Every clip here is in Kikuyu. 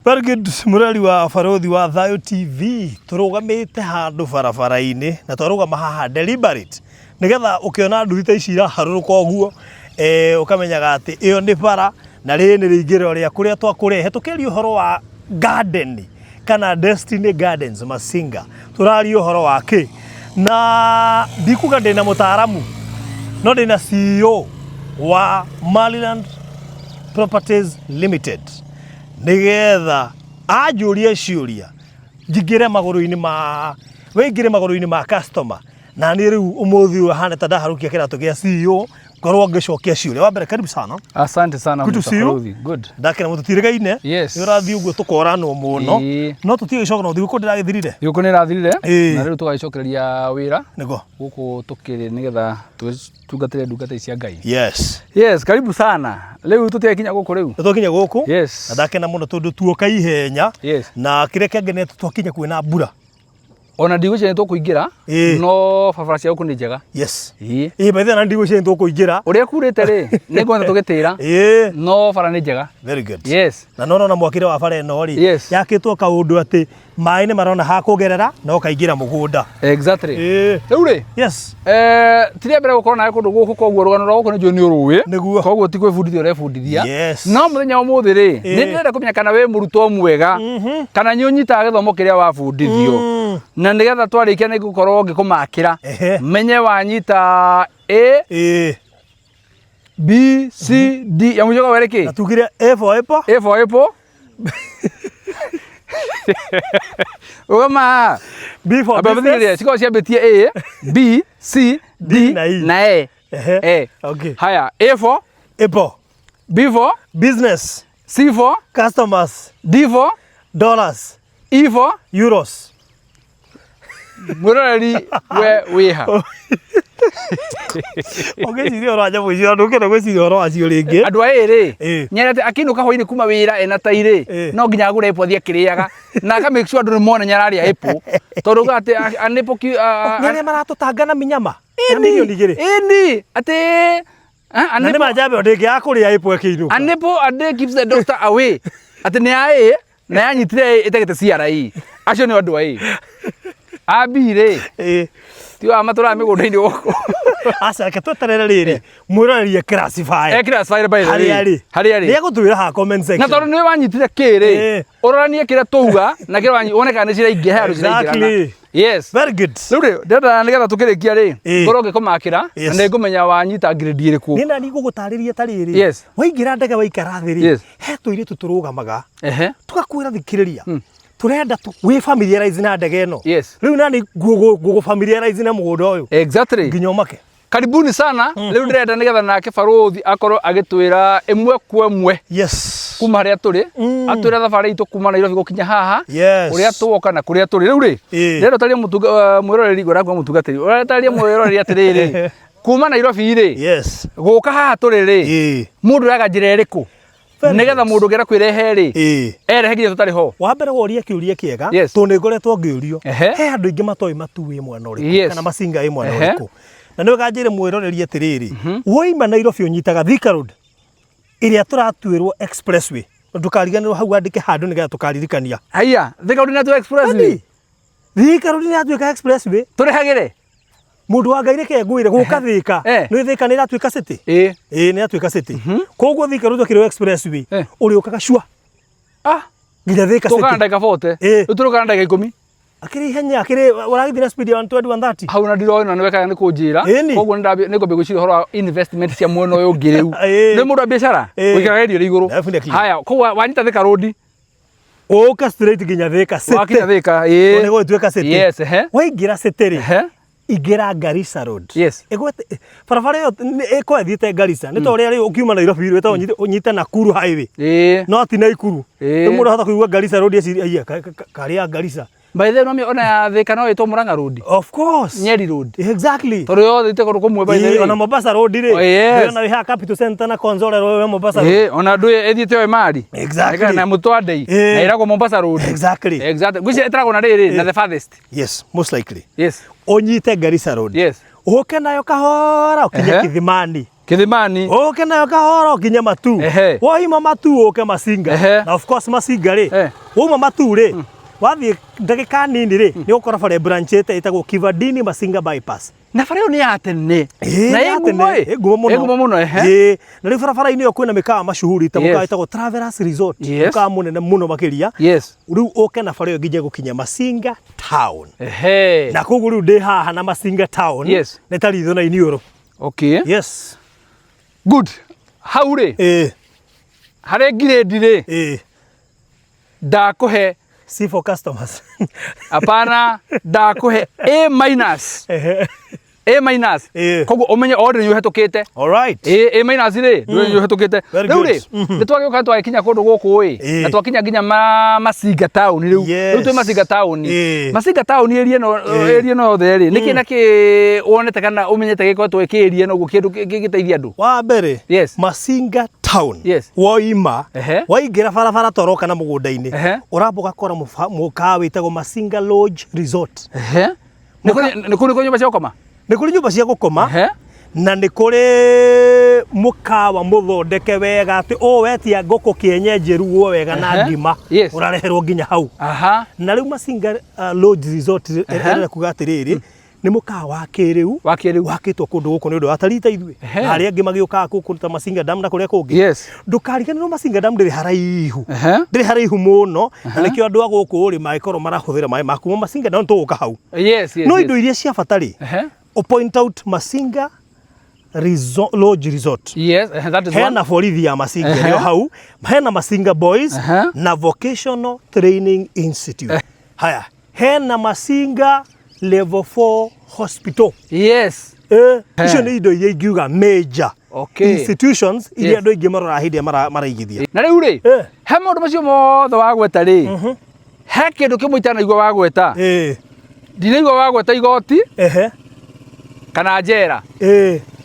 Very good mũrori wa barothi wa Thayo TV tũrũgamĩte handũ barabara-inĩ na twarũgama haha deliberate nĩgetha ũkĩona nduthi ta ici iraharũrũka ũguo eh, ũkamenyaga atĩ ĩyo nĩ bara na rĩrĩ nĩ rĩingĩrĩro rĩa kũrĩa twakũrehe tũkĩaria ũhoro wa garden kana Destiny Gardens Masinga tũraria ũhoro wa kĩ na ndikuga ndĩna mũtaaramu no ndĩna CEO wa Maryland Properties Limited nĩgetha anjũrie ciũria njingĩre magũrũ-inĩ ma wĩingĩre magũrũ-inĩ ma customer na niĩ rĩu ũmũthĩ ũyũ hana ta ndaharũkia kĩratũ gĩa CEO ngorwo ngĩcokia ciũria wa mbere karibu sana. Asante sana. Good to Mr. see you. Faruthi. Good. Ndakena mũno tũtirĩgaine. Yes. Nĩ ũrathiĩ ũguo tũkoranwo mũno. Ĩĩ. No tũtige gĩcoka no thigũkũ ndĩragĩthirire. Thigũkũ nĩ ĩrathirire Ĩĩ. na rĩu tũgagĩcokereria wĩra Nĩguo. gũkũ tũkĩrĩ nĩgetha tũtungatĩre ndungata ici cia Ngai. Yes. Yes, karibu sana. Rĩu tũtiakinya gũkũ rĩu. Nĩ twakinya gũkũ. Yes. Na ndakena mũno tondũ tuoka ihenya. Yes. Na kĩrĩa kĩangenia twakinya kwĩna mbura. Ona ndigwĩciria nĩ tũkũingĩra Ĩĩ. no barabara cia gũkũ nĩ njega. Yes. Ĩĩ. Ĩĩ by the way na ndigwĩciria nĩ tũkũingĩra. Ũrĩa kurĩte rĩ, nĩ nguona tũgĩtĩra Ĩĩ. no bara nĩ njega. Very good. Yes. Na no ũrona mwakĩre wa bara ĩno rĩ. Yes. Yakĩtwo kaũndũ atĩ maĩ nĩ marona ha kũgerera na ũkaingĩra mũgũnda. Exactly. Ĩĩ. Rĩu rĩ, Yes. Eh, ti rĩa mbere gũkorwo nawe kũndũ gũkũ koguo rũgano rwa gũkũ nĩ njũĩ nĩ ũrũĩ. Nĩguo. Koguo ti kwĩbundithia ũrebundithia. Yes. No mũthenya wa ũmũthĩ rĩ, Ĩĩ. nĩ ndĩrenda kũmenya kana wĩ mũrutwo mwega, kana nĩ ũnyitaga gĩthomo kĩrĩa wabundithio. Na nĩgetha twarĩkia nĩ ngũkorwo ngĩkũmakĩra. Ehe. Menye wanyita A, Ĩĩ. B, C, D. Ya mũico werĩ kĩ? Na tugire A for apple. A for apple. Ũgama. B for Amba business. thikĩrĩria, cikoragwo ciambĩtie A, B, C, D na E. na E. Ehe. E. Okay. Haya, A for, Apple. B for, Business. C for, Customers. D for, Dollars. E for, Euros. mwĩroreri we wĩha. Ũngĩciria ũhoro wa nyamũ icio ndũngĩenda gwĩciria ũhoro wacio rĩngĩ. Andũ a A rĩ, Ĩĩ. nyendete akĩinũka hwainĩ kuma wĩra ena tai rĩ, Ĩĩ. no nginya agũre apple athiĩ akĩrĩaga na aka make sure andũ nĩ mona nĩararĩa apple tondũ uga atĩ an apple Nĩ arĩa maratũtanga na minyama. Ya mirioni igĩrĩ. Ĩni, atĩ an Na nĩ apple ma njamba ĩyo ndĩngĩaga kũrĩa apple ĩkĩinũka. An apple a day keeps the doctor away. Atĩ nĩ ya A na yanyitire A ĩtagĩte CRE. Acio nĩ andũ a A. A B rĩ, Ĩĩ. ti wa matũraga mĩgũnda-inĩ gũkũ. Aca reke tweterere rĩrĩ mwĩroreri e classify. E classify by the way. Harĩa arĩ. Harĩa arĩ. Nĩ egũtwĩra haha comment Na section. tondũ nĩwe wanyitire K rĩ, Ĩĩ. ũroranie kĩrĩa tũuga na kĩrĩa wone kana nĩ ciraingĩra he handũ ciraingĩrana. Exactly. Yes. Very good. Rĩu rĩ, ndĩrenda nĩgetha tũkĩrĩkia rĩ, Ĩĩ. ngorwo ngĩkũmakĩra na Yes. nĩ ngũmenya wanyita grade ĩrĩkũ. Nĩ nani ngũgũtarĩria ta rĩrĩ. Yes. Waingĩra ndege waikara thĩ rĩ, Yes. he tũirĩtu tũrũgamaga. Ehe. Tũgakwĩra thikĩrĩria. Tũrenda wĩ familiarize na ndege ĩno. Yes. Rĩu nani ngũgũ familiarize na mũgũnda ũyũ. Exactly. Nginya ũmake. Karibuni sana. Rĩu ndĩrenda nĩgetha nake barũthi akorwo agĩtwĩra ĩmwe kwa ĩmwe Yes. kuma harĩa tũrĩ, atwĩre thabarĩ itũ kuma Nairobi gũkinya haha, Yes. ũrĩa twoka na kũrĩa tũrĩ. Rĩu rĩ, Ĩĩ. ndĩrenda ũtarĩrie mwĩroreri, ngwenda kuga mũtungatĩri, ũtarĩrie mwĩroreri atĩrĩrĩ, kuma Nairobi rĩ, Yes. gũka haha tũrĩ rĩ, Ĩĩ. mũndũ oyaga njĩra ĩrĩkũ Very nĩgetha good. mũndũ ũngĩenda kwĩrehe rĩ, Ĩĩ. erehe nginya tũtarĩ ho. Wa mbere woria kĩũria kĩega Yes. tondũ nĩ ngoretwo ngĩũrio. Ehe. He andũ aingĩ matoĩ Matuu ĩ mwena ũrĩkũ Yes. kana Masinga ĩ mwena Ehe. ũrĩkũ. Na nĩ wega njĩre mwĩroreri atĩrĩrĩ, woima Nairobi ũnyitaga Thika Road ĩrĩa tũratuĩrwo expressway. Ndũkariganĩrwo hau andĩke handũ nĩgetha tũkaririkania. Haiya, Thika Road nĩ expressway. Ĩni. Thika Road nĩ yatuĩka expressway. Tũrĩhagĩre. Mũndũ wa Ngai reke ngwĩre gũka Thika. Eh. Nĩ Thika nĩ ĩratuĩka city. Ĩĩ. Ĩĩ nĩ yatuĩka city. Koguo Thika Road twakĩrwo expressway. Eh. Ũrĩũkaga cua Ah, nginya Thika tũkaga na city. ndagĩka 40. Ĩĩ. Rĩu tũrũkaga na ndagĩka 10. Akĩrĩ ihenya akĩrĩ ũragĩthiĩ na speed ya 120 130. Hau na ndiroĩ na nĩwe kana nĩ kũnjĩra. Ĩni. Koguo nĩ ngwambia gwĩciria ũhoro wa investment cia mwena ũyũ ũngĩ rĩu. Ĩĩ. Nĩ mũndũ wa biacara Ĩĩ. ũikaraga irio irĩ igũrũ. Definitely. Haya, koguo wanyita Thika Road, Ũka straight nginya Thika city. wakinya Thika, ĩĩ. Nĩ gũgĩtuĩka city. Yes, ehe. Waingĩra city rĩ. Ehe. Ingĩra Garissa Road. Yes. Ĩgwete barabara ĩyo ĩkoragwo ĩthiĩte Garissa. Nĩ ta ũrĩa rĩu ũkiuma Nairobi rĩ, ĩtagwo ũnyite Nakuru Highway. Ĩĩ. No ti Naikuru. Ĩĩ. Rĩu mũndũ ahota kũigua Garissa Road ecirie aiya karĩ ya Garissa. By the way, no ona ya Thika no ĩtwo Murang'a Road. Of course. Nyeri Road. Exactly. Tondũ yothe ĩte kũndũ kũmwe by the Ĩĩ, way. ona Mombasa Road rĩ. Oh, yes. Ndĩrona wĩ haha Capital Center na Konzole Road we Mombasa Road. Ĩĩ, ona ndũĩ ĩthiĩte o Emali. Exactly. Na Mũtwandei. Ĩĩ. Na ĩragwo Mombasa Road. Exactly. Exactly. Ngwĩciria ĩtaragwo na rĩrĩ na the farthest. Yes, most likely. Yes. Ũnyite Garissa Road. Yes. Ũke nayo kahora ũkinye Ehe. Kithimani. Kithimani. Ũke nayo kahora ũkinye Matu. Woima Matu ũke Masinga. Na of course Masinga rĩ, wauma Matu rĩ, wathiĩ ndagĩka nini rĩ, nĩ ũgũkora bara ĩbranchĩte ĩtagwo Kivandini Masinga bypass. Na bara ĩyo nĩ ya tene. Ĩĩ, Na nĩ ya ĩ ngumo tene, ĩ. ĩ ngumo mũno. Ĩ ngumo mũno ehe. Ĩĩ, na rĩu barabara-inĩ ĩyo kwĩna mĩkawa mashuhuri ta mũkawa ĩtagwo Travelers Resort, mũkawa mũnene mũno makĩria. Rĩu ũke na bara ĩyo nginya gũkinya Masinga town. Na koguo rĩu ndĩ haha na Masinga town. Nĩ ta ritho na iniũrũ. Okay. Yes. Good. Hau rĩ. Harĩ ngirĩndi rĩ. Ndakũhe C for customers. Hapana, ndakũhe A minus. A minus. Koguo ũmenye order nĩ ũhetũkĩte. All right. A minus rĩ, nĩ ũhetũkĩte. Very Rĩu rĩ, good. nĩ twagĩũka twagĩkinya kũndũ gũkũ ĩ, na twakinya nginya Masinga town rĩu. Rĩu twĩ Masinga town. Masinga town area ĩno area ĩno yothe rĩ, nĩkĩ na kĩ wonete kana ũmenyete gĩkoretwo gĩkĩ area ĩno ũguo kĩndũ kĩngĩteithia andũ? Wa mbere, Masinga town. Woima, waingĩra barabara toroka na mũgũnda-inĩ, ũramba ũgakora mũkawa wĩtagwo Masinga Lodge Resort. Nĩ kũrĩ nyũmba cia gũkoma? Nĩ kũrĩ nyũmba cia gũkoma. Na nĩ kũrĩ mũkawa mũthondeke wega atĩ ũũ wetia ngũkũ kĩenyenji ĩrugwo wega na ngima ũrareherwo nginya hau. Na rĩu Masinga Lodge Resort ĩrenda kuga atĩrĩrĩ, nĩ mũkawa wa kĩrĩu Wa kĩrĩu. wakĩtwo kũndũ gũkũ nĩ ũndũ wa atarii ta ithuĩ na arĩa angĩ magĩũkaga gũkũ ta Masinga Dam na kũrĩa kũngĩ. Ndũkariganĩrwo Masinga Dam ndĩrĩ haraihu. Ndĩrĩ haraihu mũno na nĩkĩo andũ a gũkũ rĩ mangĩkorwo marahũthĩra maĩ ma kuma Masinga Dam tũgũka hau. No indo iria cia bata rĩ, o point out Masinga Resort, Lodge Resort. Yes, that is one. Hena borithi ya Masinga ĩrĩ o hau, hena Masinga Boys na Vocational Training Institute. Haya, hena Masinga Level 4 Hospital. Icio nĩ indo iria ingiuga major institutions iria andũ aingĩ maroraga hĩndĩ ĩrĩa maraigithia. Na rĩu rĩ, he maũndũ macio mothe wagweta rĩ, he kĩndũ kĩmwe itanaigua wagweta. Ndinaigua wagweta igoti kana njera.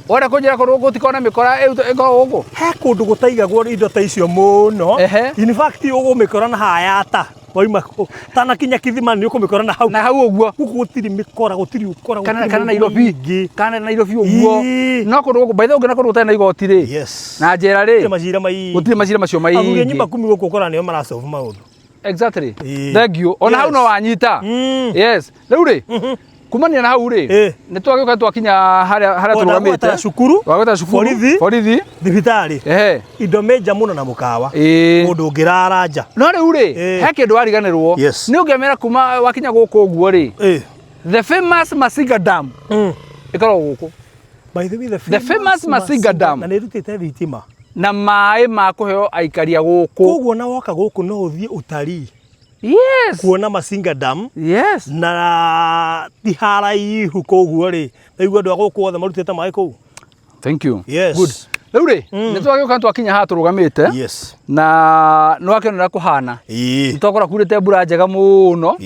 Wenda kũnjĩra kũndũ gũkũ gũtikoragwo na mĩkora ĩkoragwo gũkũ? He kũndũ gũtaigagwo indo ta icio mũno. In fact ũgũmĩkora na hayata. Wauma tanakinya kithima nĩ ũkũmĩkora na hau. Na hau ũguo. Gũkũ gũtirĩ mĩkora, gũtirĩ ũkora, Kana gũtirĩ kana maũndũ Nairobi. maingĩ. Kana Nairobi ũguo. No kũndũ gũkũ by the way ũngĩona kũndũ gũtarĩ na igoti rĩ. Na njera rĩ. Gũtirĩ macira maingĩ. Gũtirĩ macira macio Athuri a maingĩ. nyumba kumi gũkũ ũkora nĩo marasolve maũndũ. Exactly. Thank you. Ona hau no wanyita. Yes. Rĩu rĩ, kumania na hau rĩ, nĩ twagĩũka twakinya harĩa harĩa Ona tũrũgamĩte. gwetera cukuru, Wagwetera cukuru. Borithi. Borithi. Thibitarĩ. Indo major mũno na mũkawa. Mũndũ ũngĩrara nja. No rĩu rĩ, he kĩndũ wariganĩrwo. Nĩ ũngĩamera kuma wakinya gũkũ ũguo rĩ. The famous Masinga Dam. Ĩkoragwo gũkũ. By the way, the The famous Masinga Dam. Na nĩ ĩrutĩte thitima. Na maĩ ma kũheo aikari a gũkũ. Koguo na woka gũkũ no ũthiĩ ũtarii. Kuona Masinga Dam. Na ti haraihu koguo rĩ, naigua andũ a gũkũ othe marutĩte maĩ kũu. Thank you. Good. Rĩu rĩ, nĩ twagĩũka twakinya haha tũrũgamĩte. Na nĩ wakĩona ũrĩa kũhana. Nĩ twakora kurĩte mbura njega mũno.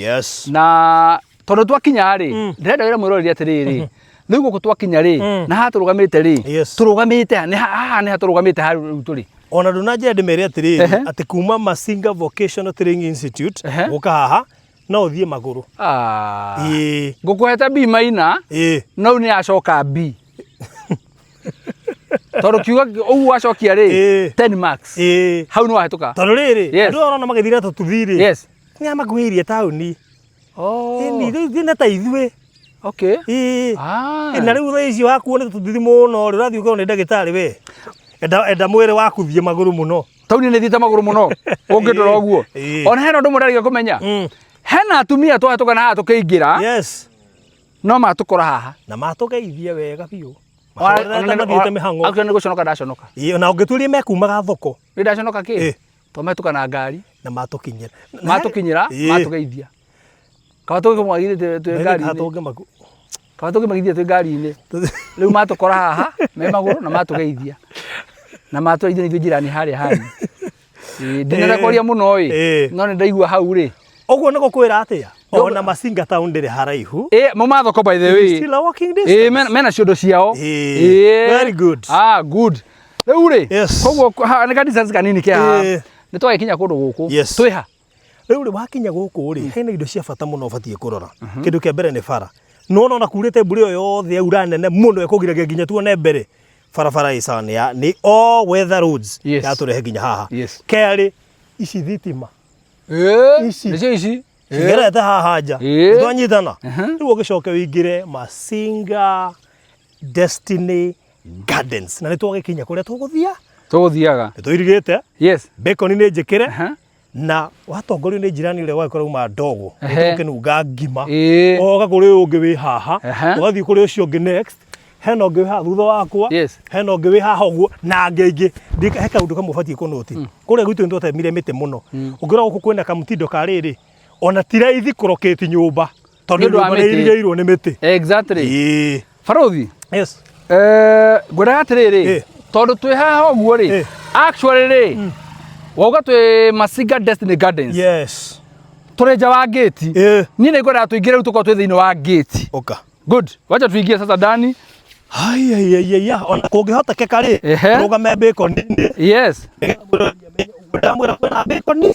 Na tondũ twakinya rĩ, ndĩrenda wĩra mwĩroreri atĩrĩrĩ, rĩu gũkũ twakinya rĩ, na haha tũrũgamĩte rĩ, tũrũgamĩte ha, nĩ haha nĩ ha tũrũgamĩte haha rĩu tũrĩ. Ona ndũnanjĩra ndĩmere atĩrĩrĩ, atĩ kuma Masinga Vocational Training Institute gũka haha no ũthiĩ magũrũ. Ngũkũhete B maina, no rĩu nĩ yacoka B. Tondũ kiugo ũguo wacokia rĩ, 10 marks. Hau nĩ wahĩtũka. Tondũ rĩrĩ, andũ aya ũrona magĩthiĩ na tũtuthi rĩ, nĩ makuhĩrĩirie taũni. Ĩni, rĩu thĩna ta ithuĩ. Na rĩu thaa ici wakuo nĩ tũtuthi mũno rĩ, ũrathiĩ ũkerwo nĩ ndagĩtarĩ we. Enda mwĩrĩ waku thiĩ magũrũ mũno. Taũni nĩ thiĩte magũrũ mũno, ũngĩndora ũguo. Ona hena ũndũ ũmwe ndariga kũmenya. Hena atumia twahĩtũka na haha tũkĩingĩra. No matũkora haha. Na matũgeithia wega biũ. Mahorerete mathiĩte mĩhang'o. Actually nĩ gũconoka ndaconoka. Na ũngĩtuĩria mekumaga thoko. Nĩ ndaconoka kĩ? Twamahĩtũka na ngari. Na matũkinyĩra. Matũkinyĩra, matũgeithia. Kaba tũngĩmagithia twĩ ngari-inĩ. Kaba tũngĩmagithia twĩ ngari-inĩ. Rĩu matũkora haha me magũrũ na matũgeithia. Na matũgeithia nĩ ithuĩ njirani harĩa hanyu. Ndinenda kwaria mũno ĩ, no nĩ ndaigua hau rĩ. Ũguo nĩ gũkwĩra atĩa? Ona Masinga town ndĩrĩ haraihu. Mauma thoko by the way. Still a walking distance. Mena ciondo ciao. Very good. Good. Rĩu rĩ, koguo nĩ ka distance kanini ke haha. Nĩ twagĩkinya kũndũ gũkũ. Twĩ ha? Rĩu rĩ, wakinya gũkũ rĩ, hena indo cia bata mũno ũbatiĩ kũrora. Kĩndũ kĩa mbere nĩ bara. Nĩwona ona kurĩte mbura ĩyo yothe yaura nene mũno ĩkũgiragia nginya tuone mbere. Barabara ĩ sawa nĩ ya nĩ all weather roads. Yes. Yatũrehe nginya haha. Yes. Kerĩ, ici thitima Ici. Nĩcio ici. Cigerete haha nja. Nĩtwanyitana. Rĩu ũgĩcoke ũingĩre Masinga Destiny Gardens na nĩtwagĩkinya kũrĩa tũgũthia. Tũgũthiaga. Nĩtũirigĩte. Yes. Bacon nĩ njĩkĩre. Na watongorio nĩ njirani ũrĩa wagĩkorwo uma ndogo ũkĩnunga ngima. Ũgoka kũrĩ ũyũ ũngĩ wĩ haha, ũgathiĩ kũrĩ ũcio ũngĩ next, hena ũngĩ wĩ haha thutha wakwa, hena ũngĩ wĩ haha ũguo na angĩ aingĩ. He kaũndũ kamwe ũbatiĩ kũnũti. Kũrĩa gwitũ nĩ twatemire mĩtĩ mũno. Ũngĩrora gũkũ kwĩna kamũtindo ka rĩrĩ, ona ti raithi kũrokĩti nyũmba tondũ Nĩ ũndũ wa nyũmba nĩ mĩtĩ. irigĩirwo nĩ mĩtĩ. Exactly. Barũthi. Yes. Ngwendaga atĩrĩrĩ, tondũ twĩ haha ũguo rĩ, actually rĩ, wauga twĩ Masinga Destiny Gardens. Yes. Tũrĩ nja wa gate. Niĩ nĩ ngwendaga tũingĩre rĩu tũkorwo twĩ thĩinĩ wa gate. Ũka. Good. Wacha tuingie sasa ndani. Haiya, ona kũngĩhotekeka rĩ, rũgame bacon-inĩ. Yes. Ndamwĩra kwĩna bacon.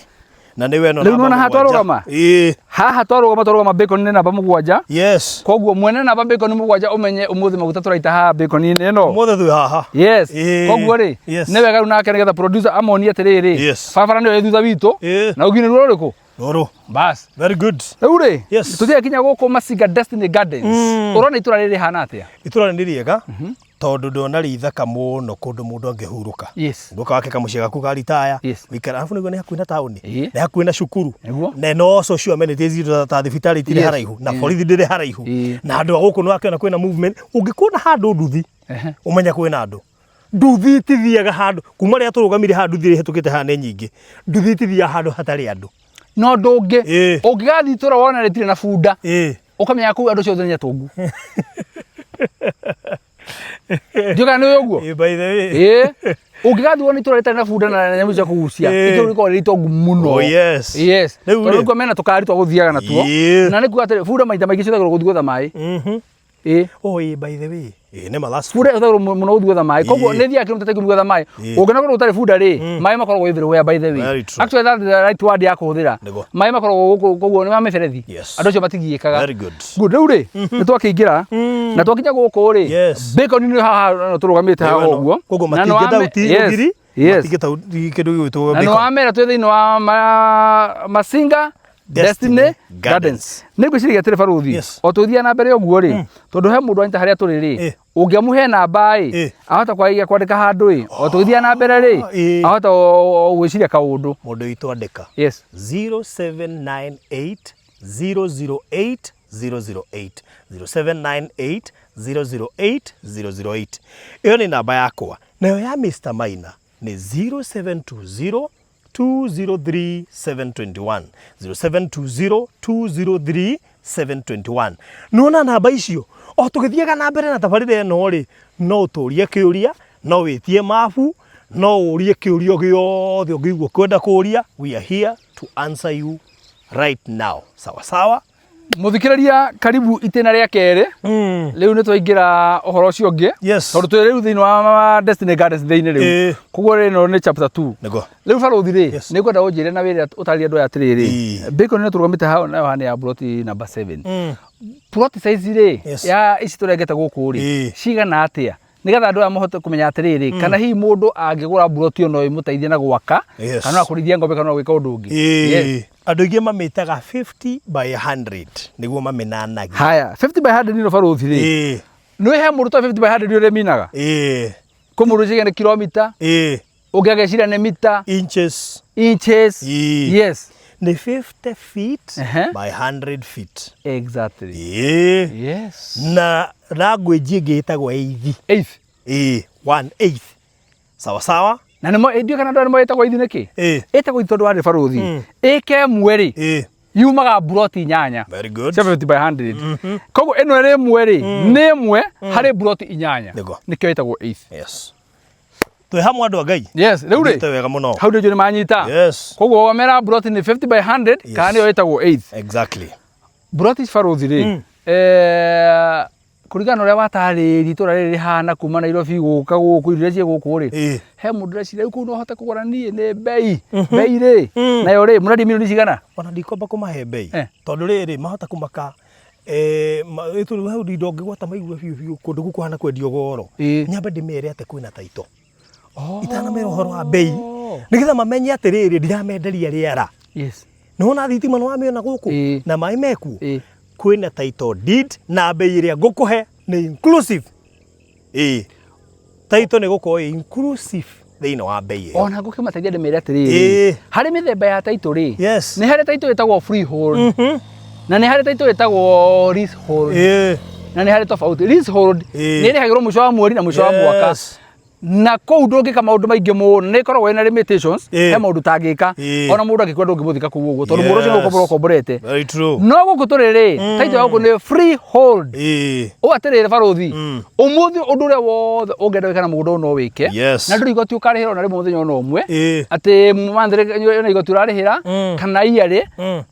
Na nĩ weno Rĩu nĩwona haha twarũgama? Ĩĩ. Haha twarũgama twarũgama bacon-inĩ namba 7. Yes. Koguo mwene namba bacon 7 ũmenye ũmũthĩ maguta tũraita haha bacon-inĩ ĩno. Ũmũthĩ twĩ haha. Yes. Ĩĩ. Koguo rĩ, Yes. nĩ wega rĩu nake nĩgetha producer amonie atĩrĩrĩ, Yes. barabara nĩyo ĩ thutha witũ. Ĩĩ. Na ũngĩ nĩruo rũrĩkũ? Rũrũ. Bas. Very good. Rĩu rĩ, Yes. tũthiĩ kinya gũkũ Masinga Destiny Gardens. Ũrona itũra rĩrĩ rĩhana atĩa? Itũra nĩ rĩega tondũ ndona rĩ ithaka mũno kũndũ mũndũ angĩhurũka. Yes. Ũgoka wake kamũciĩ gaku ka ritaya. Yes. Wĩikara arabu nĩguo nĩ hakuhĩ na taũni. Ĩĩ. Nĩ hakuhĩ na cukuru. Nĩguo. Na no social amenities indo ta thibitarĩ itirĩ Yes. haraihu na borithi ndĩrĩ haraihu. Ĩĩ. Na andũ a gũkũ nĩ wakĩona kwĩna movement. Ũngĩkuona handũ nduthi ũmenya kwĩna andũ. Nduthi itithiaga handũ kuma rĩrĩa tũrũgamire haha nduthi iria ihĩtũkĩte haha nĩ nyingĩ. Nduthi itithiaga handũ hatarĩ andũ. Na ũndũ ũngĩ, Ĩĩ. ũngĩgathiĩ itũra wone rĩtirĩ na bunda, Ĩĩ. ũkamenya kũu andũ acio othe nĩ atongu. Ndiũĩ kana nĩ ũĩ ũguo? Ĩĩ, by the way. Ĩĩ. Ũngĩgathiĩ wone itũra rĩtarĩ na bunda na nyamũ cia kũgucia, Ĩĩ. itũra rĩkoragwo rĩrĩ itongu mũno. Oh, yes. Yes. Rĩu Tondũ rĩ. nĩkuo mena tũkari twa gũthiaga natuo. Ĩĩ. Na nĩ kuga atĩrĩ, bunda maita maingĩ cihũthagĩrwo gũthiĩ gwetha maĩ. Ĩĩ. Oh, ĩĩ, by the way. Ĩĩ, nĩ ma, that's Bunda ĩhũthagĩrwo mũno gũthiĩ gwetha maĩ. Koguo Ĩĩ. nĩ ĩthiaga kilomita ta 10 gwetha maĩ. Ĩĩ. Ũngĩona kũndũ gũtarĩ bunda rĩ, maĩ makoragwo everywhere by the way. Very true. Actually that's the right word ya kũhũthĩra. Nĩguo. Maĩ makoragwo gũkũ koguo nĩ ma mĩberethi. Yes. Andũ acio matigiĩkaga. Very good. Good. Rĩu rĩ, nĩ twakĩingĩra na twakinya gũkũ rĩ, Yes. bacon nĩ haha no tũrũgamĩte haha ũguo. Koguo Na nĩ matingĩtauti yes, rũgiri, Yes. matingĩtauti kĩndũ gĩgwĩtwo Na nĩ bacon. wamera twĩ thĩinĩ wa Masinga Destiny Destiny Gardens. Gardens. Nĩ ngwĩciria atĩrĩ barũthi, Yes. o tũgĩthiaga na mbere ũguo rĩ, tondũ he mũndũ anyita harĩa tũrĩ rĩ, ũngĩamũhe namba ĩ, ahota kwaragia kwandĩka handũ ĩ, o tũgĩthiaga na mbere rĩ, ahota gwĩciria kaũndũ. Mũndũ witũ andĩka. Yes. 0798 008 008 0798 008 008. Ĩyo nĩ namba yakwa. Nayo ya Mr. Maina nĩ 0720 203 721 0720 203 721. Nĩwona namba icio o tũgĩthiaga na mbere na tabarĩra ĩno rĩ, no ũtũrie kĩũria, no wĩtie mabu, no ũrie kĩũria gĩothe ũngĩigua ũkwenda kũria. We are here to answer you right now. Sawa sawa. Mũthikĩrĩria, karibu itĩna rĩa kerĩ. Rĩu nĩ twaingĩra ũhoro ũcio ũngĩ. Yes. Tondũ twĩ rĩu thĩinĩ wa Destiny Gardens thĩinĩ rĩu. Koguo rĩno nĩ chapter 2. Nĩguo. Rĩu barũthi rĩ, Yes. nĩ ngwenda ũnjĩre na wĩre ũtarĩrie andũ aya atĩrĩrĩ. Bacon ĩno tũrũgamĩte haha nayo haha nĩ ya plot number 7. Plot size rĩ, ya ici tũrengete gũkũ rĩ, cigana atĩa? Nĩgetha andũ aya mahote kũmenya atĩrĩrĩ, kana hihi mũndũ angĩgũra mburoti ĩyo no ĩmũteithie na gwaka, kana no kũrĩithia ng'ombe, kana no gwĩka ũndũ ũngĩ. Yes. Andũ aingĩ mamĩtaga 50 by 100 nĩguo mamĩnanagia. Haya, 50 by 100 nĩ barũthi rĩ. Nĩ he mũndũ ta 50 by 100 ũrĩa minaga? Kwĩ mũndũ ũciria nĩ kilomita. Ũngĩ ageciria nĩ mita. Inches. Inches. Yes. Nĩ 50 feet by 100 feet. Exactly. Yes. Na language ĩngĩ ĩtagwo eighth. Eighth. 1/8. Sawa sawa. Na nĩ mo ndiũĩ kana andũ aya nĩ moĩ ĩtagwo eighth nĩkĩ? Ĩtagwo eighth tondũ warĩ barũthi. Ĩka ĩmwe rĩ, yumaga mburoti 8. Very good. Cia 50 by 100. Koguo ĩno ĩrĩ ĩmwe rĩ, nĩ ĩmwe harĩ mburoti 8. Nĩguo. Nĩkĩo ĩtagwo eighth. Yes. Twĩ hamwe andũ a Ngai. Yes, rĩu rĩ. Thiĩte wega mũno. Hau nĩ njũĩ nĩ manyita. Yes. Koguo wamera mburoti nĩ 50 by 100 kana nĩyo ĩtagwo eighth. Exactly. Mburoti barũthi rĩ, kũringana na ũrĩa watarĩria itũra rĩrĩ rĩhana kuma Nairobi gũka gũkũ irio iria ciĩ gũkũ rĩ, he mũndũ ũreciria rĩu kũu no hote kũgũra niĩ nĩ mbei. Mbei rĩ, nayo rĩ, mũrendia mirioni cigana? Ona ndikwamba kũmahe mbei. Tondũ rĩrĩ, mahota kũmaka Eh, tondũ hau ndongĩgwata maigue biũ biũ kũndũ gũkũ kũhana kwendio goro. Nyambe ndĩmere atĩ kwĩna taito. Itanamera ũhoro wa mbei nĩgetha mamenye atĩrĩrĩ ndiramenderia rĩera. Yes. Nĩwona thitima nĩwamĩona gũkũ na maĩ mekuo. Kwĩna title deed na mbei ĩrĩa ngũkũhe nĩ inclusive. Ĩĩ. Title nĩ gũkorwo ĩ inclusive thĩinĩ wa mbei ĩyo. Ona ngũkĩmateithia ndĩmere atĩrĩrĩ harĩ mĩthemba ya title rĩ, Yes. nĩ harĩ title ĩtagwo freehold na nĩ harĩ title ĩtagwo leasehold na nĩ harĩ tofauti. Leasehold nĩ ĩrĩhagĩrwo mũico wa mweri na mũico wa mwaka. Na kũu ndũngĩka maũndũ maingĩ mũno, nĩ ĩkoragwo ĩna limitations. He maũndũ ũtangĩka. Ona mũndũ angĩkua ndũngĩmũthika kũu ũguo tondũ mũndũ ũcio nĩ gũkomborwo ũkomborete. Very true. No gũkũ tũrĩ rĩ, title ya gũkũ nĩ freehold. Ũũ atĩrĩrĩ barũthi, ũmũthĩ ũndũ ũrĩa wothe ũngĩenda gwĩka na mũgũnda ũyũ no wĩke. Na ndũrĩ igoti ũkarĩhĩra ona rĩmwe mũthenya ona ũmwe. Atĩ monthly ĩna igoti ũrarĩhĩra kana yearly.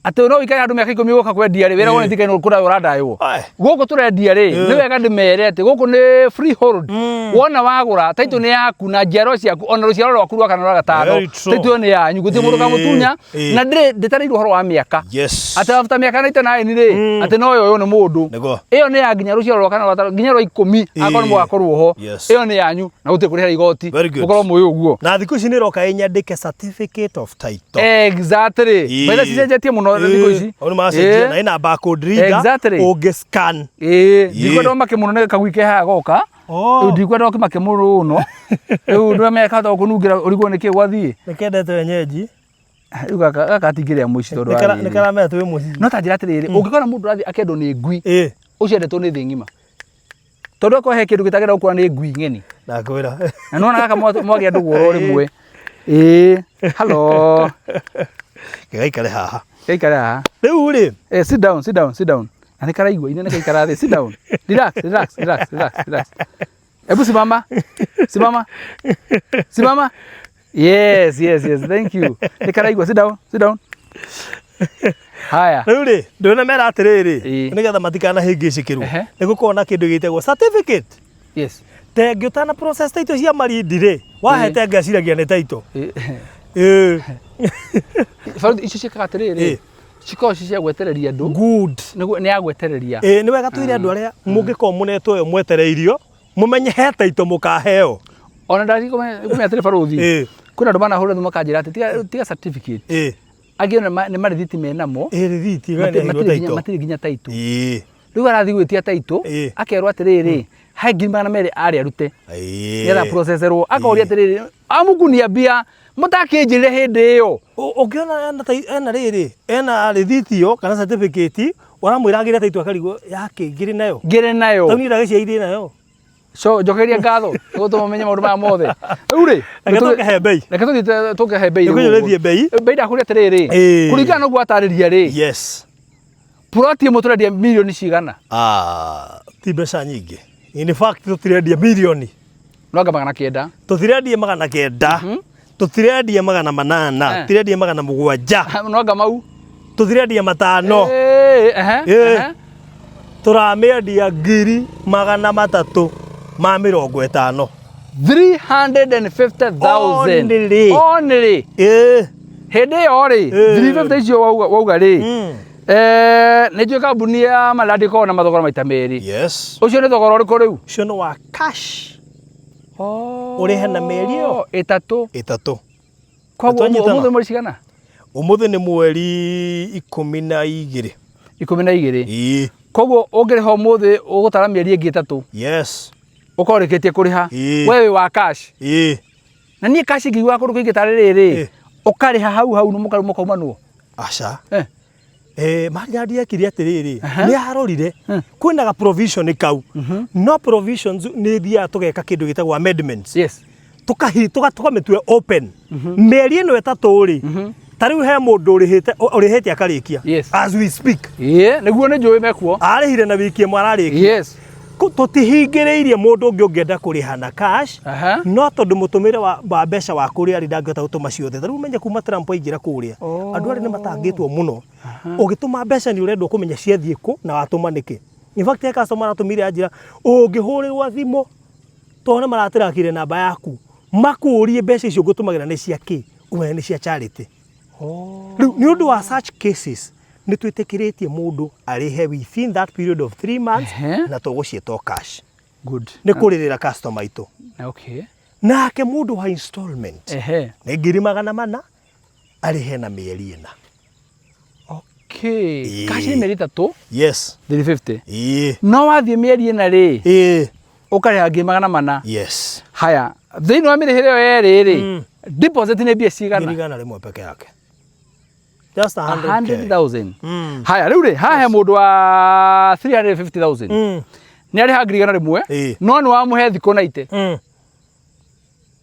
Atĩ no ũikare handũ mĩaka 10 ũgoka kwendia rĩ, wĩragwo nĩ thirikari nĩ kũraya ũrandaywo. Gũkũ tũrendia rĩ, nĩ wega ndĩmere atĩ gũkũ nĩ freehold. Wona wagũra, title nĩ yaku na njiarwa ciaku, ona rũciaro rwaku rwa kana rwa gatano. Very true. Title ĩyo nĩ yanyu, gũtirĩ mũndũ ũkamũtunya. Na ndĩtarĩirwo ũhoro wa mĩaka. Yes. Atĩ after mĩaka 99 rĩ, atĩ no yoywo nĩ mũndũ. Nĩguo. Ĩyo nĩ ya nginya rũciaro rwa kana rwa gatano, nginya rwa 10, akorwo nĩ mũgakorwo ho. Yes. Ĩyo nĩ yanyu na gũtirĩ kũrĩhĩra igoti. Very good. Mũkorwo mũĩ ũguo. Na thikũ ici nĩ ĩroka ĩnyandĩke certificate of title. Exactly. Maitha cicenjetie mũno thikũ ici. Au nĩ macenjia na ĩna barcode reader. Exactly. Ũngĩ scan. Ndikwenda ũmake mũno nĩ kagui ke haha goka. Rĩu ndikwenda ũkĩmake mũno. Rĩu ndũramenya kahota gũkũnungĩra ũrigwo nĩkĩ gwathiĩ. Nĩ kendete wenyeji. Rĩu gaka gatingĩrĩa mũici tondũ Nĩ wa rĩrĩ. karamenya twĩ mũciĩ. No ta njĩra atĩrĩrĩ, ũngĩkora mũndũ ũrathiĩ akendwo nĩ ngui, ũcio endetwo nĩ thĩ ng'ima. Tondũ akorwo he kĩndũ gĩtagĩrĩire gũkũra nĩ ngui ng'eni. Ndakwĩra. Na nĩwona gaka mwagĩa ndũgũ oro rĩmwe. Ĩĩ, hello. Gĩgaikare haha. Gĩgaikare haha. Rĩu rĩ. Sit down, sit down, sit down. Na nĩ karaigua, inene gaikara thĩ. Sit down. Relax, relax, relax, relax, relax. Hebu simama. Simama. Simama. Yes, yes, yes. Thank you. Nĩ karaigua. Sit down, sit down. Haya. Rĩu rĩ, ndũnamera atĩrĩrĩ, nĩgetha matikanahĩngĩcĩkĩrwo. Nĩ gũkorwo na kĩndũ gĩtagwo certificate. Yes. Tenge ũtana process title cia Malindi rĩ, wahe tenge aciragia nĩ title. Baruthi icio ciĩkaga atĩrĩrĩ, cikoragwo ci cia gwetereria andũ. Good. Nĩguo nĩ ya gwetereria. Ĩĩ nĩ wega twĩre andũ arĩa mũngĩkorwo mũnetwo ĩyo mwetereirio, mũmenye he title mũkaheo. Ona ndathiĩ kũmenya atĩrĩ baruthi, kwĩna andũ manahũra thimũ makanjĩra atĩ tiga certificate. Angĩ ona nĩ marĩthiti menamo. Ĩĩ rĩthiti, we nĩ aheirwo title. Matirĩ nginya title. Rĩu arathiĩ gwĩtia title, akerwo atĩrĩrĩ, he ngiri 200 arĩ arute. Nĩgetha processerwo. Akoria atĩrĩrĩ, amũkuniambia mũtakĩnjĩrire hĩndĩ ĩyo. Ũngĩona ena rĩrĩ, ena rĩthiti ĩyo kana certificate, ũramwĩra agĩre title akarigwo yakĩ ngĩrĩ nayo. Ngĩrĩ nayo. Tondũ niĩ ndagĩcia irĩ nayo. So, njokeria ngatho nĩguo tũmenye maũndũ maya mothe. Rĩu rĩ, Reke tũkĩhe mbei. Reke tũthiĩ tũkĩhe mbei. Nĩkũiyũrĩtie mbei. Mbei ndakũria atĩrĩrĩ, kũringana na ũguo watarĩria rĩ. Yes. Plot ĩmwe tũrendia mirioni cigana? Ti mbeca nyingĩ. In fact tũtirendia mirioni. No anga 900. Tũtirendia 900. Tũtirendia 800. Tũtirendia 700. No anga mau. Tũtirendia 500. Tũramĩendia 350,000. 350,000. Only. Only. Hĩndĩ ĩyo rĩ, 350 icio wauga rĩ, nĩ njũĩ kambuni ya Malandi ĩkoragwo na mathogora maita merĩ. Yes. Ũcio nĩ thogora ũrĩkũ rĩu? Ũcio nĩ wa cash. Ũrĩhe na mĩeri ĩyo? Ĩtatũ. Ĩtatũ. Koguo ũmũthĩ mweri cigana? Ũmũthĩ nĩ mweri 12. 12. Ĩĩ. Koguo ũngĩrĩha ũmũthĩ ũgũtara mĩeri ĩngĩ 3. Yes. Ũkorwo ũrĩkĩtie kũrĩha. We wĩ wa cash. Ĩĩ. Na niĩ cash ngĩiguaga kũndũ kũingĩ tarĩ rĩrĩ, ũkarĩha hau hau mũkaumanwo. Aca. Maridadi ekire atĩrĩrĩ, nĩ arorire kwĩna ga provision kau, no provisions nĩ ithiaga tũgeka kĩndũ gĩtagwo amendments. Yes. Tũkamĩtua open. Mĩeri ĩno 3 rĩ, ta rĩu he mũndũ ũrĩhĩte akarĩkia. Yes. As we speak. Ĩĩ, nĩguo nĩ njũĩ mekuo. Arĩhire na wiki ĩmwe ararĩkia. Yes. Tũtihingĩrĩirie mũndũ ũngĩ ũngĩenda kũrĩha na cash, no tondũ mũtũmĩre wa mbeca wa kũrĩa rĩ ndangĩhota gũtũma ciothe. Ta rĩu ũmenye kuma Trump aingĩra kũrĩa, andũ arĩa nĩ matangĩtwo mũno. Ũgĩtũma mbeca nĩ ũrendwo kũmenya ciathiĩ kũ na watũma nĩkĩ. In fact, he customer aratũmire anjĩra, ũngĩhũrĩrwo thimũ tondũ nĩ maratĩrakire namba yaku, makũrie mbeca icio ngũtũmagĩra nĩ cia kĩ, ũmenye nĩ cia charity. Rĩu nĩ ũndũ wa such cases, Nĩ twĩtĩkĩrĩtie mũndũ arĩhe within that period of 3 months na tũgũciĩta o cash. Good. Nĩ kũrĩrĩra customer aitũ. Nake mũndũ wa installment nĩ 400,000 arĩhe na mĩeri 4. Okay. Cash nĩ mĩeri 3. Yes. 350. Ĩĩ. No wathiĩ mĩeri 4 rĩ. Ĩĩ. Ũkarĩha 400,000. Yes. Haya, thĩinĩ wa mĩrĩhĩre ĩyo yerĩ rĩ, deposit nĩ mbia cigana? 100,000 peke yake. Just 100K. 100,000. Haya, rĩu rĩ, haha he mũndũ wa 350,000. Nĩ arĩha 100,000, no nĩ wamũhe thikũ 90.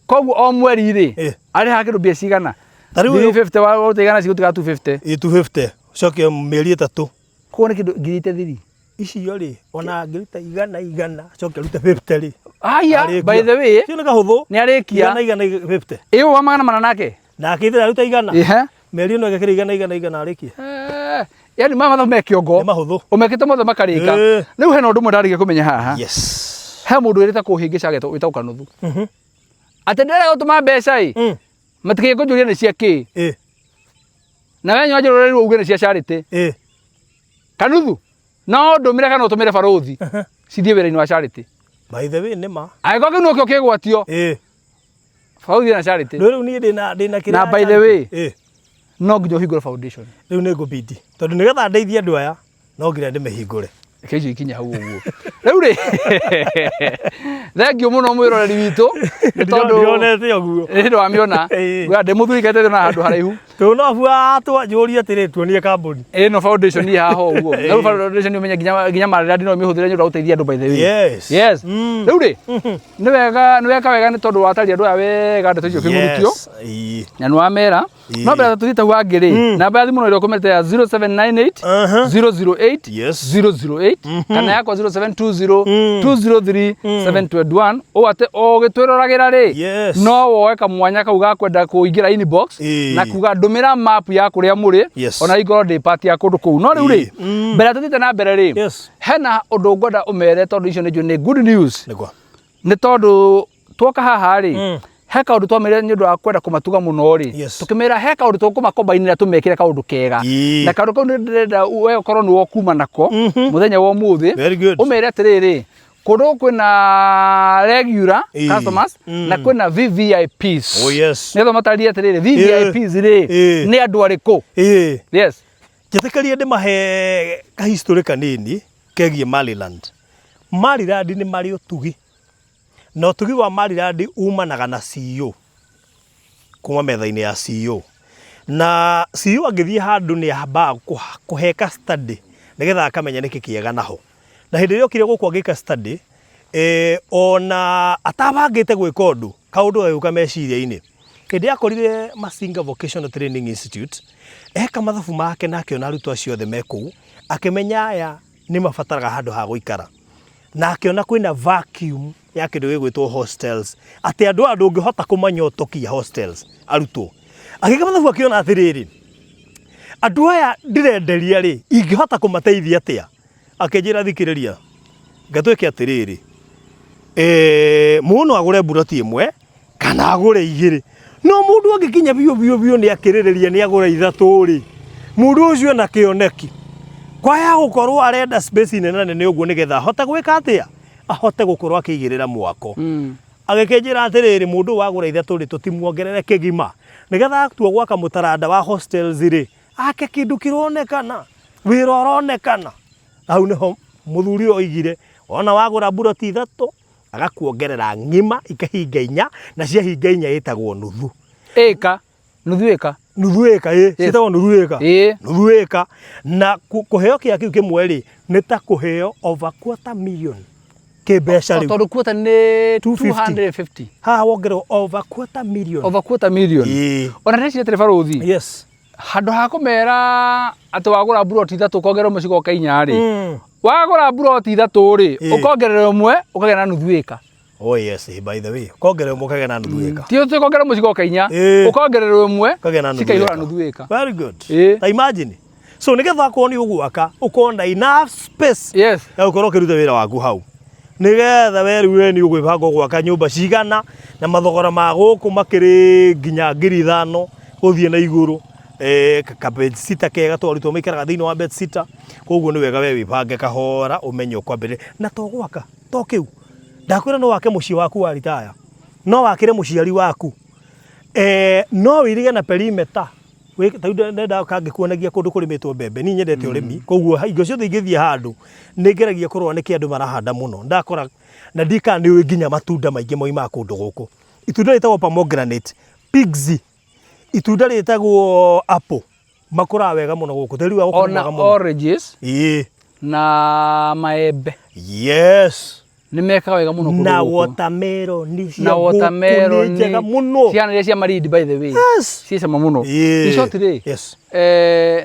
Koguo o mweri rĩ, arĩha kĩndũ mbia cigana? 350 wa igana cigũtiga 250. Ĩ 250. Ũcoke mĩeri 3. Koguo nĩ kĩndũ ngiri itethiri. Icio rĩ, ona angĩruta 100 100, acoke arute 50 rĩ. Aya, by the way, Cio nĩ kahũthũ. Nĩ arĩkia. 100 100 50. Ĩyo wa 400 nake? Nake ithe aruta 100. Ehe. Mĩeri ĩno ĩgekĩra 100 100 100 arĩkie. Yaani maya mathabu me kĩongo. Nĩ mahũthũ. Ũmekĩte mothe makarĩka. Rĩu hena ũndũ ũmwe ndarĩkia kũmenya haha. Yes. He mũndũ wĩrĩte kũhĩngĩca agetwo wĩtagwo Kanuthu. Atĩ ndĩrenda gũtũma mbeca ĩ. Matikĩĩ kũnjũria nĩ cia kĩ. Na we nyua njũrũrĩrwo uge nĩ cia charity. Kanuthu. No ndũmĩre kana ũtũmĩre barũthi. Cithiĩ wĩra-inĩ wa charity. By the way nĩ ma. Angĩkorwo kĩu nokĩo kĩgwatio. Barũthi na charity. Rĩu niĩ ndĩna kĩrĩa. Na by the way. No nginya ũhingũre foundation. Rĩu nĩ ngũbindi. Tondũ nĩgetha ndeithie andũ aya no nginya ndĩmĩhingũre. Reke icio ikinye hau ũguo. Rĩu rĩ, thengiũ mũno mwĩroreri witũ, nĩ tondũ Ndionete ũguo. Nĩ ndwamĩona. Ngwĩra ndĩ mũthuri kaitete na handũ haraihu. Tũnabua njũrie atĩrĩ tuonie kambuni. Ĩno foundation ĩ haha ũguo. Na rĩu foundation ũmenye nginya Maryland no ũmĩhũthĩre nĩ ũndũ wa gũteithia andũ by the way. Yes. Yes. Rĩu rĩ, nĩ wega, nĩ weka wega nĩ tondũ wataria andũ aya wega ndeto icio kĩng'ũrũkio. Yes. Na nĩ wamera. No mbere tũthiĩte hau hangĩ rĩ, namba ya thimũ no ĩrĩa ũkũmĩte ya 0798 008 008 kana yakwa 0720 203 721 ũũ atĩ ũgĩtwĩroragĩra rĩ, no woe kamwanya kau ga kwenda kũingĩra inbox na kuga ndũmĩra map ya kũrĩa mũrĩ, ona ingorwo ndĩ part ya kũndũ kũu. No rĩu rĩ, mbere tũthiĩte na mbere rĩ, hena ũndũ ngwenda ũmere tondũ icio nĩ njũĩ nĩ good news. Nĩ tondũ twoka haha rĩ, he kaũndũ twamerire nĩ ũndũ wa kwenda kũmatuga mũno rĩ, tũkĩmera he kaũndũ tũkũmakombainĩra tũmekĩre kaũndũ kega. Na kaũndũ kau nĩ ndĩrenda we ũkorwo nĩwe ũkuma nako mũthenya wa ũmũthĩ. Ũmere atĩrĩrĩ, kũndũ gũkũ kwĩna regular customers na kwĩna VVIPs. Oh, yes. Nĩgetha ũmatarĩrie atĩrĩrĩ, VVIPs rĩ, nĩ andũ arĩkũ? Yes. Njĩtĩkĩrie ndĩmahe kahistory kanini kegiĩ Maryland. Maryland nĩ marĩ ũtugi. Na ũtugi wa Maryland umanaga na CEO. Kuma metha-inĩ ya CEO. Na CEO angĩthiĩ handũ nĩ ambaga kũheka study nĩgetha akamenya nĩkĩ kĩega naho. Na hĩndĩ ĩrĩa okire gũkũ agĩka study, ona atabangĩte gwĩka ũndũ, kaũndũ gagĩũka meciria-inĩ. Hĩndĩ ĩrĩa akorire Masinga Vocational Training Institute, eka mathabu make na akĩona arutwo acio othe me kũu, akĩmenya aya nĩ mabataraga handũ ha gũikara. Na akĩona kwĩna vacuum ya kĩndũ gĩgwĩtwo hostels, atĩ andũ aya ndũngĩhota kũmanyotokia hostels arutwo. Agĩka mathabu akĩona atĩrĩrĩ, andũ aya ndĩrenderia rĩ, ingĩhota kũmateithia atĩa? Akĩnjĩra thikĩrĩria, ngatwĩke atĩrĩrĩ, mũndũ no agũre mburoti ĩmwe kana agũre igĩrĩ, no mũndũ angĩkinya biũ biũ biũ nĩ akĩrĩrĩria nĩ agũra ithatũ rĩ, mũndũ ũcio ena kĩoneki kwaya gũkorwo arenda space nene nene ũguo nĩgetha ahote gwĩka atĩa, ahote gũkorwo akĩigĩrĩra mwako. Agĩkĩnjĩra atĩrĩrĩ, mũndũ ũyũ wagũra ithatũ rĩ, tũtimuongerere kĩgima nĩgetha atua gwaka mũtaranda wa hostels rĩ, ake kĩndũ kĩronekana, wĩra ũronekana. Hau nĩho mũthuri ũyũ oigire, wona wagũra mburoti ithatũ, agakuongerera ng'ima ikahinga inya, na ciahinga inya ĩtagwo nuthu. Ĩka, nuthu ĩka. Nuthu ĩka, ĩ, ciĩtagwo nuthu ĩka. Nuthu ĩka. Na kũheo kĩa kĩu kĩmwe rĩ, nĩ ta kũheo over quarter million kĩmbeca rĩu. Tondũ quarter nĩ 250. 250. Haha wongererwo over quarter million. Over quarter million. Ona ndĩreciria atĩrĩ barũthi. Yes. Handũ ha kũmera atĩ wagũra mburoti ithatũ ũkongerera ũmwe cigoka inya rĩ, wagũra mburoti ithatũ rĩ, ũkongerera ũmwe ũkagĩa na nuthu ĩka. Oh yes, by the way, ũkongerera ũmwe ũkagĩa na nuthu ĩka. Ti ũtĩ ũkongerera ũmwe cigoka inya, ũkongerera ũmwe Ũkagĩa na nuthu cikaihũra ĩka. nuthu ĩka. Very good. Ta imagine. So nĩgetha akorwo nĩ ũgwaka, ũkorwo na enough space Yes. ya gũkorwo ũkĩruta wĩra waku hau. Nĩgetha we rĩu we nĩ ũgwĩbanga ũgwaka nyũmba cigana na mathogora ma gũkũ makĩrĩ nginya 5,000 gũthiĩ na igũrũ. Ka bedsitter kega to arutwo maikaraga thĩinĩ wa bedsitter. Koguo nĩ wega we wĩbange kahora ũmenye ũkwambĩrĩria na to gwaka to kĩu. Ndakwĩra no wake mũciĩ waku wa ritaya, no wakĩre mũciari waku, no wĩirige na perimeter. Ta rĩu ndendaga ngĩkuonagia kũndũ kũrĩmĩtwo mbembe, niĩ nyendete ũrĩmi, koguo hingo ciothe ingĩthiĩ handũ nĩ ngeragia kũrora nĩkĩ andũ marahanda mũno. Ndakora na ndiũĩ kana nĩ ũĩ nginya matunda maingĩ moimaga kũndũ gũkũ. Itunda rĩtagwo pomegranate, pigs, itunda rĩtagwo apple, makũraga wega mũno gũkũ. Tĩri wa gũkũ nĩ Ona mwega mũno. oranges Ĩĩ. na maembe. Yes. Nĩ mekaga wega mũno kũndũ Na gũkũ. watermelon cia Na gũkũ watermelon nĩ njega mũno. Ciana iria cia marindi by the way. Yes. Ciĩ cama mũno. Ĩĩ. In short rĩ. Yes.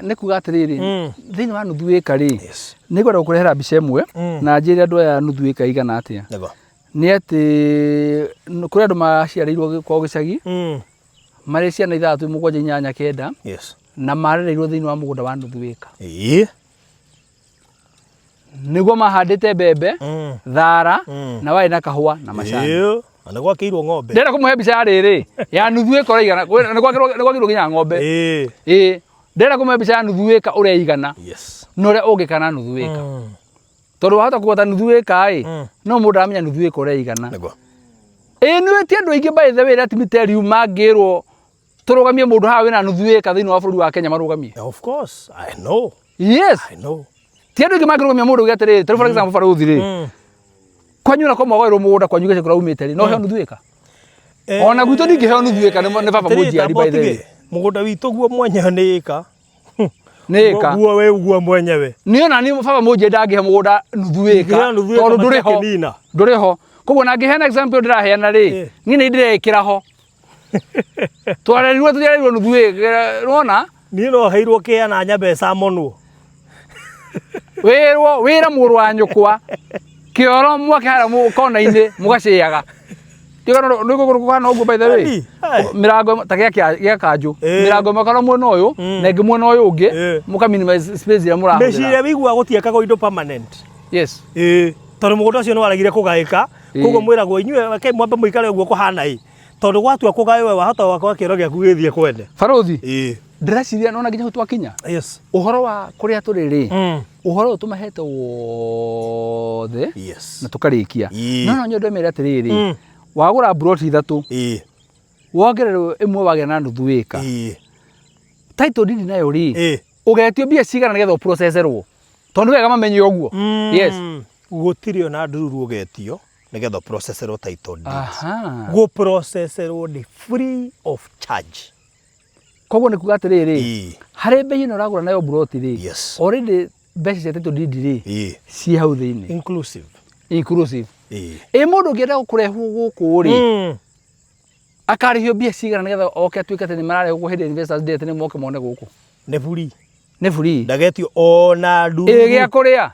Nĩ kuga atĩrĩrĩ, thĩinĩ wa nuthu ĩka rĩ, Yes. nĩ ngwenda gũkũrehera mbica ĩmwe na njĩre andũ aya nuthu ĩka igana atĩa. Nĩguo. Nĩ atĩ kũrĩ andũ maciarĩirwo kwao gĩcagi marĩ ciana ithathatũ, mũgwanja, inyanya, kenda na marereirwo thĩinĩ wa mũgũnda wa nuthu ĩka. Nĩguo mahandĩte mbembe, thara, na warĩ na kahũa na macani. Na nĩ gwakĩirwo ng'ombe. Ndĩrenda kũmũhe mbica ya rĩrĩ ya nuthu ĩka ũrĩa ĩigana, nĩ gwakĩirwo nginya ng'ombe. Ĩĩ. Ndĩrenda kũmũhe mbica ya nuthu ĩka ũrĩa ĩigana na ũrĩa ũngĩka na nuthu ĩka. Tondũ wahota kũgweta nuthu ĩka ĩ, no mũndũ ndaramenya nuthu ĩka ũrĩa ĩigana. Ĩĩ nĩ ti andũ aingĩ by the way let me tell you mangĩrwo tũrũgamie mũndũ haha wĩna nuthu ĩka thĩinĩ wa bũrũri wa Kenya marũgamie. Of course, I know. Yes. I know. Ti andũ aingĩ mangĩrũgamia mũndũ uge atĩrĩrĩ, ta rĩu for example barũthi rĩ, kwanyu ona korwo mwagaĩrwo mũgũnda kwanyu gĩcagi kũrĩa umĩte rĩ, no ũheo nuthu ĩka? Ona gwitũ ndingĩheo nuthu ĩka nĩ baba Atĩrĩrĩ, mũnjiari tamba by the way. ũtige, mũgũnda witũ guo mwenyewe nĩ ĩka. Nĩ ĩka. Guo we guo mwenyewe. Niĩ ona niĩ baba mũnjiari ndangĩhe mũgũnda nuthu ĩka Ndingĩheo nuthu ĩka tondũ ndũrĩ ho. matakĩnina. Ndũrĩ ho. Koguo na ngĩheana example ndĩraheana rĩ, niĩ nĩ ndĩrekĩra ho. Twarerirwo tũtiarerirwo nuthu ĩka, nĩwona? Niĩ no heirwo kĩa na nyambe camonwo. Wĩrwo wĩra mũrũ wa nyũkwa kĩoro mwake harĩa kona-inĩ mũgacĩaga. Nĩ kũhana ũguo by the way. Ani, ai. Mĩrango ĩmwe- ta gĩa kanjũ. Mĩrango ĩmwe kana mwena ũyũ na ĩngĩ mwena ũyũ ũngĩ mũka minimize space ĩrĩa mũrahũthĩra. Mĩciĩ ĩrĩa wĩiguaga gũtiakagwo indo permanent. Yes. Ĩĩ, tondũ mũgũnda ũcio nĩ waregire kũgaĩka, koguo mwĩragwo inyuĩ reke mwambe mũikare ũguo kũhana ĩ, tondũ gwatua kũgaywo we wahota gwaka kĩoro gĩaku gĩthiĩ kwene. Barũthi, Ĩĩ. ndĩreciria nona nginya hau twakinya. Yes. Ũhoro wa kũrĩa tũrĩ rĩ, ũhoro ũyũ tũmahete wothe Yes. na tũkarĩkia. Ĩĩ. No no nyende ũmere atĩrĩrĩ, wagũra mburoti ithatũ, wongererwo ĩmwe wagĩa na nuthu ĩka. Title deed nayo rĩ, ũgetio mbia cigana nĩgetha ũproceserwo? Tondũ nĩ wega mamenye ũguo. Yes. Gũtirĩ ona ndururu ũgetio nĩgetha ũproceserwo title deed. Aha. Gũproceserwo nĩ free of charge. Koguo nĩ kuga atĩrĩrĩ, Ĩĩ. harĩ mbei ĩno ũragũra nayo mburoti rĩ, Yes. already mbeca cia title deed rĩ, Ĩĩ. ciĩ hau thĩinĩ. Inclusive. Inclusive. Ĩĩ. Ĩ mũndũ ũngĩenda kũrehwo gũkũ rĩ, akarĩhio mbia cigana nĩgetha oke atuĩke atĩ nĩ mararehwo gũkũ hĩndĩ ya Investors Day atĩ nĩ moke mone gũkũ? Nĩ free. Nĩ free. Ndagetio ona ndururu. Ĩ gĩa kũrĩa?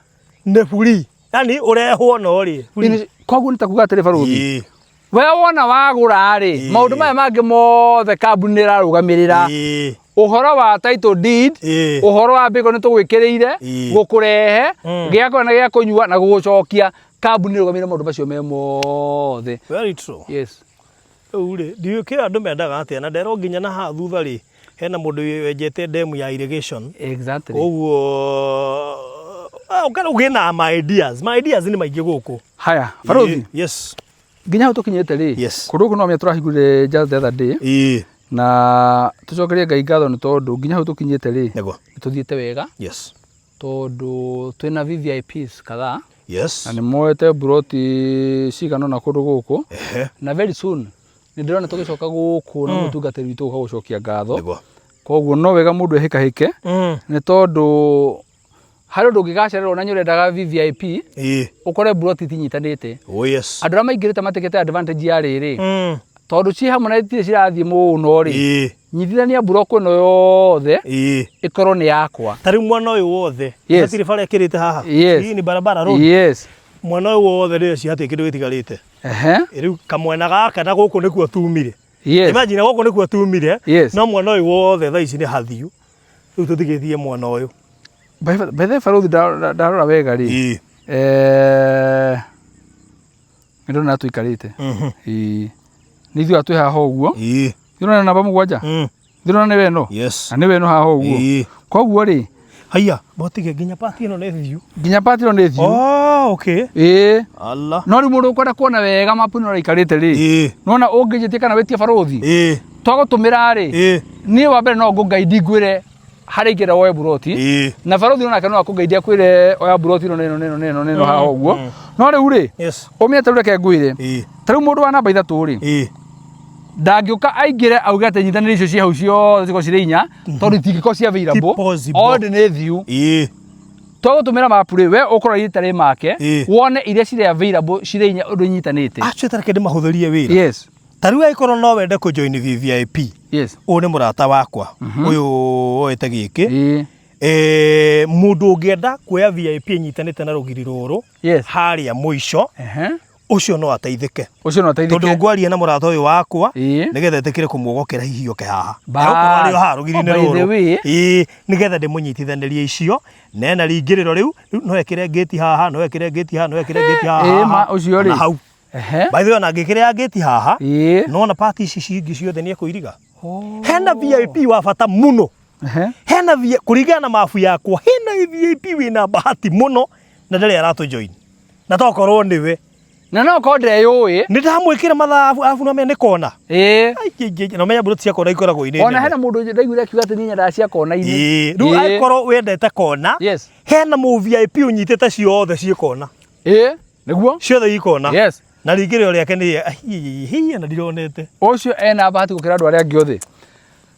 Nĩ free. Yani ũrehwo no rĩ. Free. Koguo nĩ ta kuga atĩrĩ barũthi. Ĩĩ. We wona wagũra rĩ, Ĩĩ. maũndũ maya mangĩ mothe kambuni nĩ ĩrarũgamĩrĩra. Ĩĩ. Ũhoro wa title deed, Ĩĩ. ũhoro wa mbĩgo nĩ tũgwĩkĩrĩire, Ĩĩ. gũkũrehe, gĩa kũrĩa na gĩa kũnyua na gũgũcokia, kambuni ĩrũgamĩrĩre maũndũ macio me mothe. Very true. Yes. Rĩu rĩ, ndiũĩ kĩ andũ mendaga atĩa na nderwo nginya na haha thutha rĩ, hena mũndũ wenjete demu ya irrigation. Exactly. Koguo ũgĩ na ma ideas, ma ideas nĩ maingĩ gũkũ. Haya, barũthi. Yes. Nginya hau tũkinyĩte rĩ, Yes. kũndũ gũkũ no menya tũrahingũrire just the other day. Ĩĩ. Na tũcokerie Ngai ngatho nĩ tondũ nginya hau tũkinyĩte rĩ, Nĩguo. nĩ tũthiĩte wega. Yes. Tondũ twĩna VVIPs kadhaa. Yes. Na nĩ moete mburoti cigana ũna kũndũ gũkũ. Ehe. Na very soon nĩ ndĩrona tũgĩcoka gũkũ na mũtungatĩri witũ gũka gũcokia ngatho. Nĩguo. Koguo no wega mũndũ ehĩkahĩke nĩ tondũ harĩ ũndũ ũngĩgacererwo na nĩ ũrendaga VVIP Ĩĩ. ũkore mburoti itinyitanĩte. Oh yes. Andũ arĩa maingĩrĩte matekete advantage ya rĩrĩ tondũ ciĩ hamwe na itirĩ cirathiĩ mũno rĩ, Ĩĩ. nyitithania mburoko ĩno yothe Ĩĩ. ĩkorwo nĩ yakwa. Ta rĩu mwena ũyũ wothe Yes. hatirĩ bara ĩkĩrĩte haha. Yes. Hii ni barabara road. Yes. Mwena ũyũ wothe rĩ hatirĩ kĩndũ gĩtigarĩte. Ehe. Rĩu kamwena gaka na gũkũ nĩkuo tumire. Yes. Imagine gũkũ nĩkuo tumire. Yes. No mwena ũyũ wothe thaa ici nĩ hathiu. Rĩu tũtigĩthiĩ mwena ũyũ. By the way barũthi ndarora wega rĩ. Ĩĩ. Nĩ ndĩrona tũikarĩte. Ĩĩ. Nĩ ithuĩ twĩ haha ũguo. Ĩĩ. Nĩ ũrona namba mũgwanja? Ndĩrona nĩwe ĩno. Yes. Na nĩwe ĩno haha ũguo. Ĩĩ. Koguo rĩ, Haiya, botige nginya pati ĩno nĩ thiu. nginya pati ĩno nĩ thiu. Oh, okay. Ĩĩ. Allah. No rĩu mũndũ ũkwenda kuona wega mapu ĩno ũraikarĩte rĩ, Ĩĩ. nona ũngĩnjĩtie kana wĩtie barũthi, Ĩĩ. twagũtũmĩra rĩ, Ĩĩ. niĩ wa mbere no ngũngaindi ngwĩre harĩa ingĩenda woe buroti. Ĩĩ. Na barũthi onake no akũngaindi akwĩre oya buroti ĩno na ĩno na ĩno na ĩno na ĩno haha ũguo. No rĩu rĩ, Yes. ũmenye ta rĩu reke ngwĩre, Ĩĩ. ta rĩu mũndũ wa namba ithatũ rĩ, Ĩĩ. ndangĩũka aingĩre auge atĩ nyitanĩre icio ciĩ hau ciothe cikorwo cirĩ inya tondũ itingĩkorwo ci available Ti possible. already nĩ thiu Ĩĩ. twagũtũmĩra mapu rĩ we ũkorwo itarĩ make Ĩĩ. wone iria cirĩ available cirĩ inya ũndũ inyitanĩte Acio tareke ndĩmahũthĩrie wĩra. yes Ta rĩu angĩkorwo no wende kũ join VVIP, yes ũyũ nĩ mũrata wakwa ũyũ woete gĩkĩ. Ĩĩ. Eh, mũndũ ũngĩenda kuoya VIP ĩnyitanĩte na rũgiri rũrũ Yes. harĩa mũico Ehe. ũcio no ateithĩke Ũcio no ateithĩke. tondũ ngwaria na mũrata ũyũ wakwa Ĩĩ. nĩgetha etĩkĩre kũmuogokera hihi oke haha Bas. Egũkorwo arĩ o haha rũgiri-inĩ Oh, by the rũrũ way. Ĩĩ, nĩgetha ndĩmũnyitithanĩrie icio na ena ringĩrĩro rĩu rĩu no ekĩre ngĩti haha no ekĩre ngĩti haha no ekĩre ngĩti haha Ĩĩ, ma haha, ũcio rĩ. na hau Ehe. by the way ona angĩkĩrĩa ngĩti haha Ĩĩ. nona pati ici cingĩ ciothe nĩ ekũiriga Oh. hena VIP wa bata mũno Ehe. hena kũringana na mabu yakwa hena VIP wĩna bahati mũno na ndarĩ aratũ join na tokorwo nĩwe Na no korwo ndeyũĩ. nĩ ndamwĩkĩra mathabu arabu no menya nĩ kona Ĩĩ. na menya mburoti cia kona ikoragwo inĩ Ona hena mũndũ ndaiguire akiuga atĩ niĩ nyendaga cia kona-inĩ. Ĩĩ, rĩu Ĩĩ. angĩkorwo wendete kona Yes. hena mũ VIP ũnyitĩte ciothe ciĩ kona Ĩĩ. Nĩguo? ciothe i kona Yes. na rĩingĩrĩro rĩake nĩ hihi na ndironete Ũcio ena bahati gũkĩra andũ arĩa angĩ othe.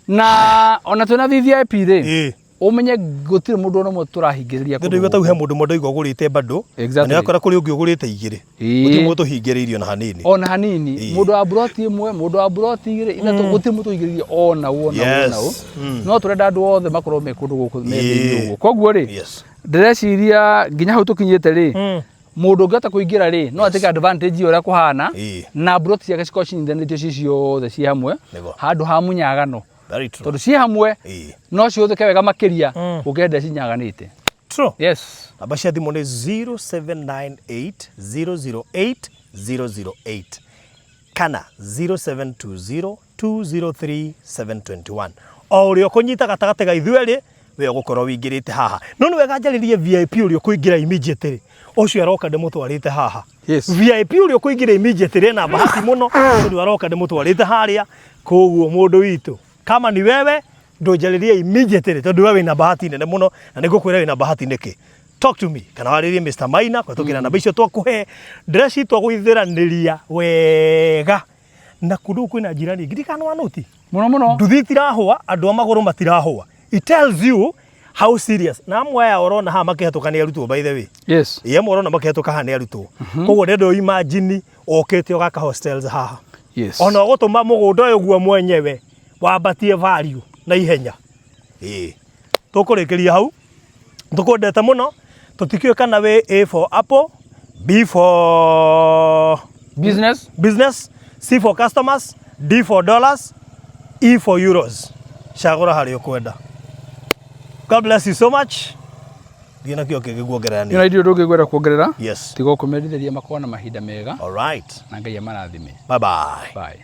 Na ona twĩna VVIP rĩ, Ĩĩ. ũmenye gũtirĩ mũndũ ona ũmwe tũrahingĩrĩria Nĩ ndaigua tau he mũndũ ũmwe ndaigua ũgũrĩte bado Exactly. na nĩakora kũrĩ ũngĩ ũgũrĩte igĩrĩ Ĩĩ. gũtirĩ mũndũ tũhingĩrĩirie ona hanini ona hanini Ĩĩ. mũndũ wa buroti ĩmwe mũndũ wa buroti igĩrĩ ithatũ gũtirĩ mũndũ ũhingĩrĩirie ona ũ ona ũ ona ũ Yes. Mm. no tũrenda andũ othe makorwo me kũndũ gũkũ me thĩinĩ Ĩĩ. ũguo koguo rĩ Yes. ndĩreciria nginya hau tũkinyĩte rĩ Mm. mũndũ ũngĩhota kũingĩra rĩ no atake advantage ya ũrĩa kũhana Ĩĩ. na buroti ciake cikorwo cinyithanĩtio ci ciothe ci hamwe Nĩguo. handũ ha mũnyagano Very true. tondũ ci hamwe Ĩĩ. no cihũthĩke wega makĩria Mm. gũkĩra hĩndĩ ĩrĩa cinyaganĩte True. yes Namba cia thimũ nĩ 0798 008 008 kana 0720 203 721 o ũrĩa ũkũnyita gatagatĩ ga ithuĩ erĩ we ũgũkorwo wĩingĩrĩte haha no nĩ wega njarĩrie VIP ũrĩa ũkũingĩra immediately ũcio aroka ndĩmũtwarĩte haha Yes. VIP ũrĩa ũkũingĩra immediately ena bahati mũno tondũ aroka ndĩmũtwarĩte harĩa koguo mũndũ witũ kama ni wewe ndũnjarĩrie immediately tondũ we wĩna bahati nene mũno na nĩngũkwĩra wĩna bahati nĩkĩ talk to me kana warĩrie Mr Maina kũhetũkĩra namba icio twakũhe ndĩreci twagũithĩranĩria wega na kũndũ kwĩna njirani ingĩ ndikana wanũti mũno mũno nduthi itirahũa andũ a magũrũ matirahũa it tells you how serious na amwe aya ũrona haha makĩhetũka nĩ arutwo by the way yes ĩ amwe ũrona makĩhetũka haha nĩ arutwo koguo ndendo imagine ũkĩte ũgaka hostels haha yes ona ũgũtũma mũgũnda ũyũ guo mwenyewe wambatie value na ihenya ĩĩ tũkũrĩkĩria hau tũkwendete mũno tũtikĩũĩ kana wĩ A for apple B for business business C for customers D for dollars E for euros cagũra harĩa ũkwenda God bless you so much thiĩ na kĩo kĩngĩ kuongerera nĩ irio ndũngĩkwenda kuongerera yes tiga kũmendithĩria makorwo na mahinda mega all right na Ngai amarathime bye bye bye.